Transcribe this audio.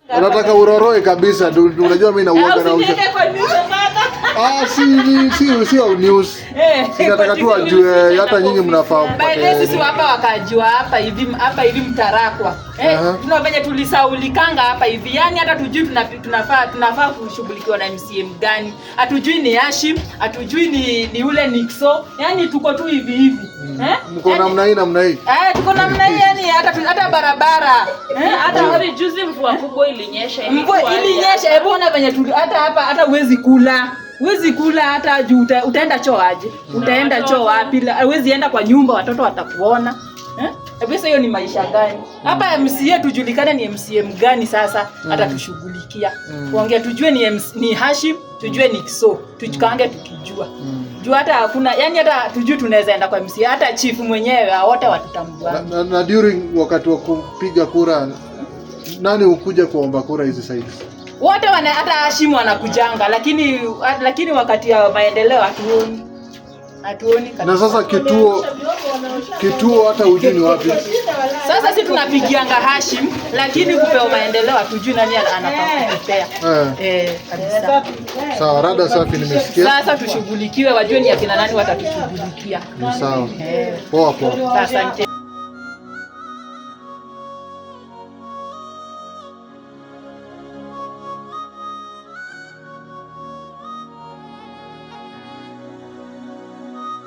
Unataka uroroe kabisa. Unajua mimi nauoga na Usiniweke kwa news baba. Ah, si news. Si nataka tu ajue hata nyinyi mnafaa By the way, sisi mpate. hapa wakajua hapa hivi Mtarakwa. Tuna venye tulisaulikanga hapa hivi. Yaani hata tujui tunafaa kushughulikiwa na MCA gani. Hatujui ni Hashim, hatujui ni ule Nixo. Yaani tuko tu hivi hivi. Eh? Mko namna hii namna hii. Eh, tuko namna hii, yani hata barabara. Hata Hata juzi mvua kubwa ilinyesha. Mvua ilinyesha, hebu ona venye hata hapa hata huwezi kula. Huwezi kula hata juu utaenda choo aje? Utaenda choo wapi? Huwezi enda kwa nyumba, watoto watakuona. Eh? Hebu sasa hiyo ni maisha gani? Hapa MCA tujulikane ni MCA gani sasa atatushughulikia. Kuongea tujue ni MC, ni Hashim, tujue ni Kiso, tujikange tukijua. Juu hata hakuna, yani hata tujue tunaweza enda kwa MCA, hata chief mwenyewe wote watutambua. Na during wakati wa kupiga kura, nani hukuja kuomba kura hizi sides? Wote wana, hata Hashim wanakujanga, lakini wakati ya maendeleo hatuoni. Hatuoni kabisa. Na sasa kituo hata hujui ni wapi. Sasa si tunapigianga Hashim, lakini kupewa maendeleo hatujui nani anafaa kutupea. Eh, kabisa. Sawa, rada safi, nimesikia. Sasa tushughulikiwe, wajue ni akina nani watatushughulikia. Ni sawa. Eh, Poa poa. asante.